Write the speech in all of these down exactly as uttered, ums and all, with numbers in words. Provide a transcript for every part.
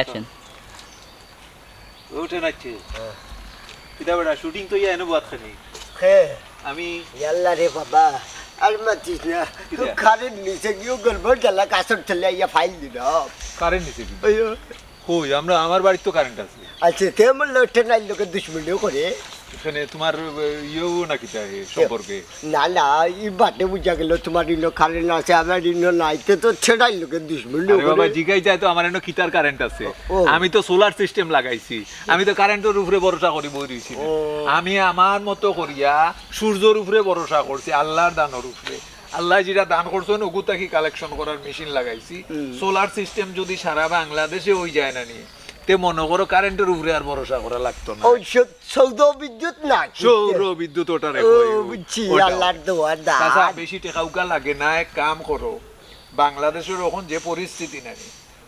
Action. উঠে নাচছে। কিতা বেটা, শুটিং তো ইয়া এনে বাদ খানি। হে, আমি ইয়াল্লা রে বাবা, আর মাতিস না। কিতা? কারেন্ট নিচে গিয়ে গড়বড় গেলা, কাছর তলে আইয়া ফাইল দিল। কারেন্ট নিচে কিন্তু। ওই ও। কই, আমরা, আমার বাড়ির তো কারেন্ট আছে। আচ্ছা, তে আমার লোকটা নাই লোকে দুশ্মনিও করে। এখানে তোমার ইয়েও না কিতা এ সম্পর্কে? না না, এই বাটে বুঝা গেল তোমার ইনো কারেন্ট আছে, আমার ইনো নাই, তে তো ছেড়াই লোকে দুশ্মনিও আরে বাবা, করে। জিগাই যায় তো আমার এনো কিতার কারেন্ট আছে। ও। আমি তো সোলার সিস্টেম লাগাইছি, আমি তো কারেন্টর উপরে ভরসা করি বই রইছি না। ও। আমি আমার মতো করিয়া সূর্যর উপরে ভরসা করছি, আল্লাহর দানর উপরে। আল্লাহ যেটা দান করছেন, ওগু থাকি কালেকশন করার মেশিন লাগাইছি। সোলার সিস্টেম যদি সারা বাংলাদেশে হই যায় না নি, তে মনে করো কারেন্টর উপরে আর ভরসা করা লাগতো না। ওই সৌ-, সৌর বিদ্যুৎ নাই। সৌর বিদ্যুৎ ওটারে ও, কয়। বুঝছি, ওটা। আল্লাহর দোয়া দান। চাচা, বেশি টেকা উকা লাগে না, এক কাম করো, বাংলাদেশের এখন যে পরিস্থিতি নাই,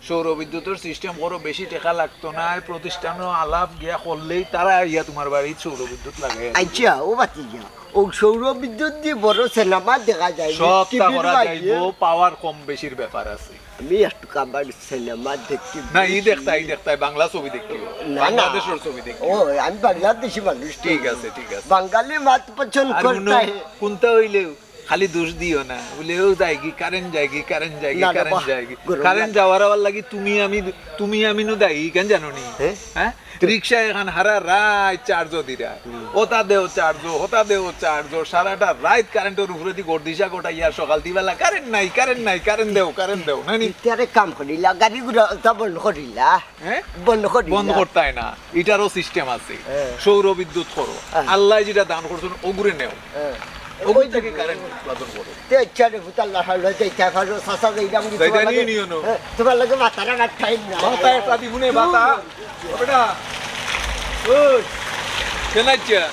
সৌর বিদ্যুতের সিস্টেম করো, বেশি টেকা লাগতো না, এই প্রতিষ্ঠানও আলাপ গিয়া করলেই তারা আইয়া তোমার বাড়িত সৌর বিদ্যুৎ লাগাই। আচ্ছা, ও বাতি যা। ও সৌর বিদ্যুৎ দিয়ে বড় সিনেমা দেখা যায়। সব তা টিভির করা বাইরে। যাইব, পাওয়ার কম বেশির ব্যাপার আছে। আমি একটু কাবার সিনেমা দেখি। না, ই দেখতাই, ই দেখতাই, বাংলা ছবি দেখি, না, না। বাংলাদেশের ছবি দেখি। ও, আমি বাংলাদেশি মানুষ তো। ঠিক আছে, ঠিক আছে। বাঙালি মাত পছন্দ আর করতা উনো হে। কোনটা হইলেও খালি দোষ দিও না, বলে ও যায়গি, কারেন্ট যায়গি, কারেন্ট যায়গি, না, না, কারেন্ট বাহ, যায়গি। গরম কারেন্ট লাগে। যাওয়ার আবার লাগি তুমি আমি, তুমি আমি নু দায়ী, কেন জানো নি? হ্যাঁ? হ্যাঁ? রিক্সা এখন হারা রাইত চার্জ দিরা, ওটা দেও চার্জ, ওটা দেও চার্জ, সারাটা রাইত কারেন্টর উপরে দি গর্দিশা গোটাইয়া সকাল দিবেলা কারেন্ট নাই, কারেন্ট নাই, কারেন্ট দেও, কারেন্ট দেও, না নি? ইতারে কাম করিলা, গাড়ি ঘোড়া তা বন্ধ করিলা। হ্যাঁ? বন্ধ করিলা। বন্ধ করতায় না, ইটারও সিস্টেম আছে। হ্যাঁ। সৌর বিদ্যুৎ করো, হ্যাঁ। আল্লাহ যেটা দান করছেন ওগুরে নেও, হ্যাঁ। ওগুর থেকে কারেন্ট উৎপাদন করো। তে ইচ্ছা রে পুতাল্লা হলো, যাইতা পারো, চাচা যাইতাম কি যাইতা তোমার নিয়ে লগে? নিও না। হ্যাঁ, তোমার লগে মাতারা আমার টাইম না। বাতা একটা দিবুনে বাতা। ও বেটা, ওই, কেনাইচ্ছা?